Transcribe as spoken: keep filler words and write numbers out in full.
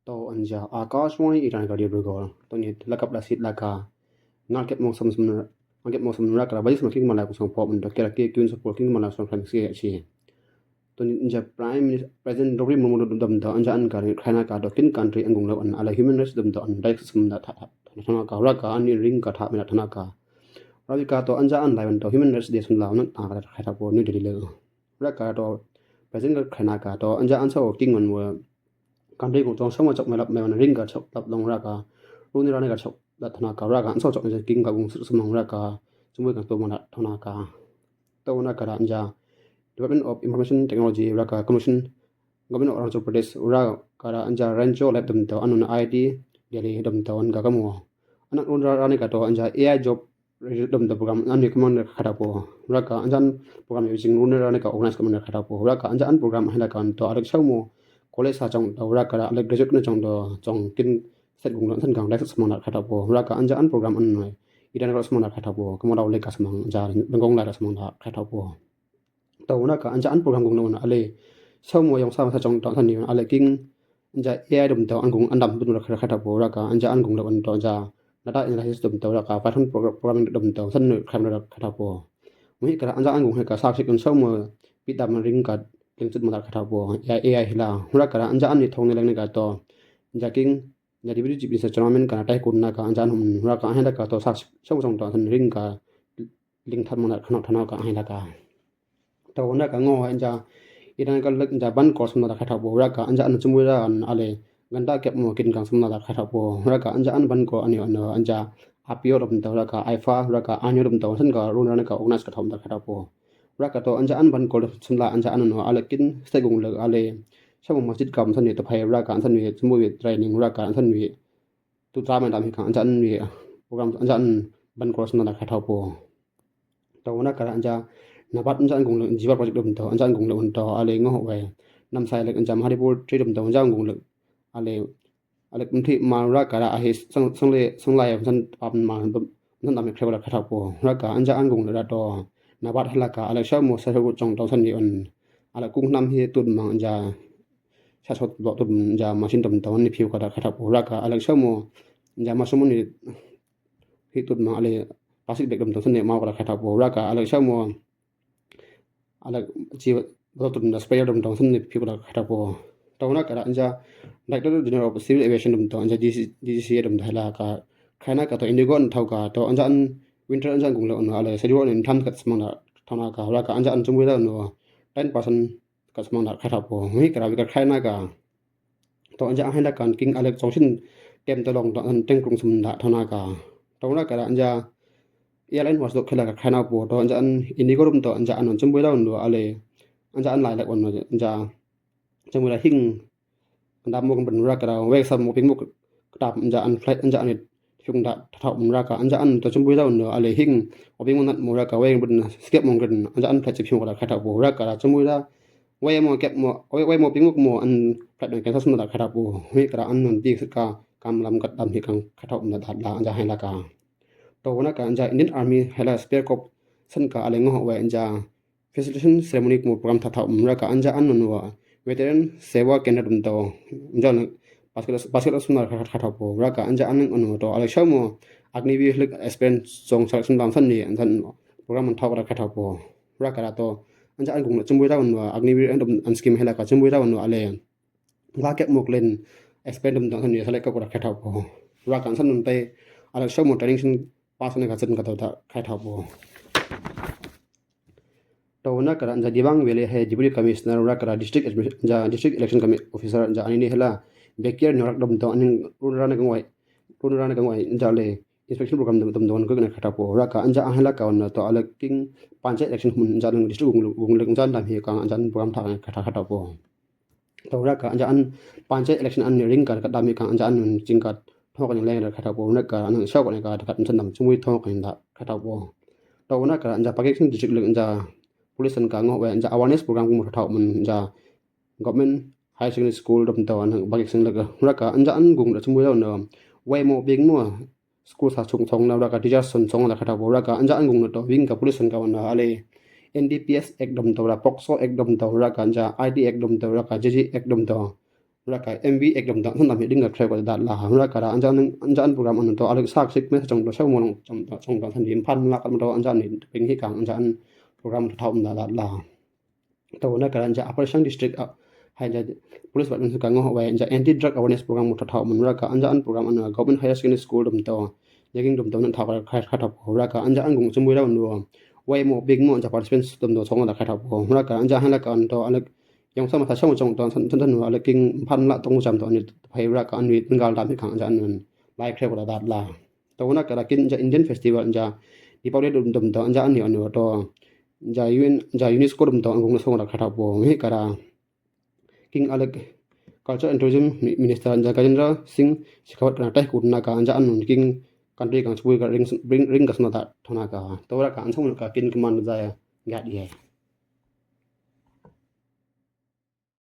To anja Akashvani Itanagar Dibrugarh. To ni lakap la sit laka. Ngal kep mong sam sam ngal kep mong sam raka la bajik sam king mala kusang pop ndo kera ke kyun sa pop king mala kusang khan si chi. To ni anja Prime Minister President Draupadi Murmu dum dum do anja an ka Ukraine ka do kin country an gung lo an ala human rights dum do an dai sam da tha tha tha ka raka an ring ka tha mena tha ka. Ravi ka to anja an lai do human rights de sun la na ta ka kha ta po New Delhi le. Raka to President ka Ukraine ka to anja an sa o king man wo country kung tong sama chok melap mewan ring ka chok lap long raka. Runi rani ka chok la thana ka raka an so chok king ka kung sir sumang raka. Sumui ka to mana thana ka. To na ka ra anja Department of Information Technology raka Commission Government of Arunachal Pradesh raka ra anja Rancho lab dum to anun I T Delhi dum to an ka kamo. Anak run rani ka to anja A I job dum do program an ni commander khata po. Raka anjan program yo jing run rani ka organize commander khata po. Raka anjan program hela kan to alek chau mo college sa chong do raka alek graduate na chong do chong kin set gung san gang lek samang da khata po. Raka anjan program an noi idan ka samang da khata po. Kamo da lek ka samang ja bengong la samang da khata po. To raka anjan program gung na ale chau mo yong sa sa chong do san ni ale king Anja A I dum to an gung an dam dum ra khata po raka anja an gung lo an to anja data analysis dum to raka Python program programming dum to san nu kham ra khata po. Mui kara anja an gung heka sak sik un so mo pi dam ring ka king sut ma khata po. Ya A I hila raka anja an ni thong ni lang ni ka to. Anja king anja di bidi jipi sa chanamen ka na tai kun na ka anja an hum raka an da ka to sak sik so song to san ring ka ling that mo na khana thana ka an da ka. To na ka ngo anja idan ka lek anja ban ko sum na da khata po raka anja an chumui ra an ale ganda kep mo kin kang sum na da khata po raka anja an ban ko ani ano anja apio dum to raka aifa raka anyo dum to san ka run rani ka organize ka thom da khata po raka to anja an ban ko sum la anja an no ale kin ste gung lek ale shamu masjid kam san ni to phai raka an san ni chumui training raka an san ni tu drama dam hi kang anja an ni program anja an ban ko sum na da khata po. To na kara anja nabat anja an gung lek jiwa project dum to anja an gung lek un to ale ngo we nam sai lek anja Maharipur tri dum to anja an gung lek ale ale kumthi ma ra kara ahi sang sang le sang lai san pam ma san dam kre la khata po raka anja an gung lek ra to nabat hala ka ale sha mo sa hu chong to san ni un ale kung nam hi tut mang anja sa sot lo tut anja machine dum to ni phiu ka khata po raka ale sha mo anja ma sum ni hi tut mang ale plastic bag dum to san ni mau ka khata po raka ale sha mo Alek chi bottle dum da sprayer dum dong san ni phikula khata po. To na kara anja Director General of Civil Aviation dum to anja D G C A dum da la ka khana ka to Indigo an thau ka to anja an winter anja an gung lo no ale sa yu an tham kat smang da thau na ka la ka anja an chumui da no ten percent kat smang da khata po. Mui kara wi ka khana ka To anja an henda kan king alek chong sin tem to long to an teng krung sum da thona ka. To na ka anja airline was do khela ka khana po to anja an Indigo rum to anja an chum bui daun do ale anja an lai lek on anja chum bui da hing anda mo kan ben ra ka da wek sam mo ping mo ka da anja an flight anja an Fiung da thau um raka anja an to chum bui da un ale hing o ping mo nat mo raka weng bun skep mo kan anja an phet chip hiung da khata po raka da chum bui da wei mo kep mo wei mo ping mo an phet no kan sas mo da khata po hui kara an non dik ka kam lam kat dam hi kan khata um da da anja hai la ka. To na ka anja Indian Army hela spare corps san ka ale ngo wei anja Facilitation ceremony kmo program thathau um raka anja an nunua Veteran Seva Kendra dum to anja an basket basket sumna khatha po raka anja an nunua to alek shau mo Agniveer lik experience song selection dam san ni an san program an thau khatha po raka ra to anja an kung chumbui ra nunua Agniveer an dum an scheme hela ka chumbui ra nunua ale Nga kep mok len expand dum dang san ni sa lek ka kura khathau po. Ra kan san nun te alek show mo training shin pass ne ka san ka to ta khathau po. To na kara anja Dibang Valley he Deputy Commissioner ra kara district admi- anja district election commi- officer anja ani ni hela bekir nyorak dum to ani run rana kangwai run rana kangwai anja le inspection program dum dum don ka na khathau po. Ra ka anja an hela ka na to alek king panchayat election mun anja district gung gung lek anja dam hi ka anja program tha khathau po. To ra ka anja an panchayat election an ni ring ka ka dam hi ka anja an nun ching ka thok ni leng ra khathau po na ka an show ka ni ka ka san dam chumui thok ni da khathau po. To na ka anja Pakistan district lek anja police an ka ngo we anja awareness program gung khathau mun anja government high secondary school dum to an Pakistan lek ra ka anja an gung da chumui da no wei mo bing mo school sa chung song na ra ka teacher son song da khathau po ra ka anja an gung to wing ka police an ka wan ale N D P S act dum to ra pokso act dum to ra ka anja I T act dum to ra ka J J act dum to Raka M V X dom dom san dam hi ding ka khreo ka dat la. Raka ra anja an program an to alek sak sik me chong do show mo long chong do chong do san di phan la ka do anja ni ping hi kang anja an program to thau da dat la. To na ka anja Upper Siang District a hai anja police department ka ngo wai anja anti drug awareness program mo to thau man raka anja an program an government higher secondary school dom to yaking dom to nan thau ka khai kha thau raka anja an gung chum wira no wai mo big mo anja participants dom to chong da khai thau raka anja han la ka an to alek yang sama ta chong chong to san san no alek king phan la tong cham to ni phai raka an ni ngal da mi kang anja an lai khreo da dat la. To na ka ra kin anja Indian festival anja Deepavali dom dom to anja an ni an to anja U N anja UNESCO dom to an gung na song da khai thau mi ka ra king alek Culture and Tourism Minister anja Gajendra Singh Shekhawat ka na tai kut na ka anja an king country kang chubui ka ring ring ring ka sna da to na ka to ra ka an song ka kin kman da ya ya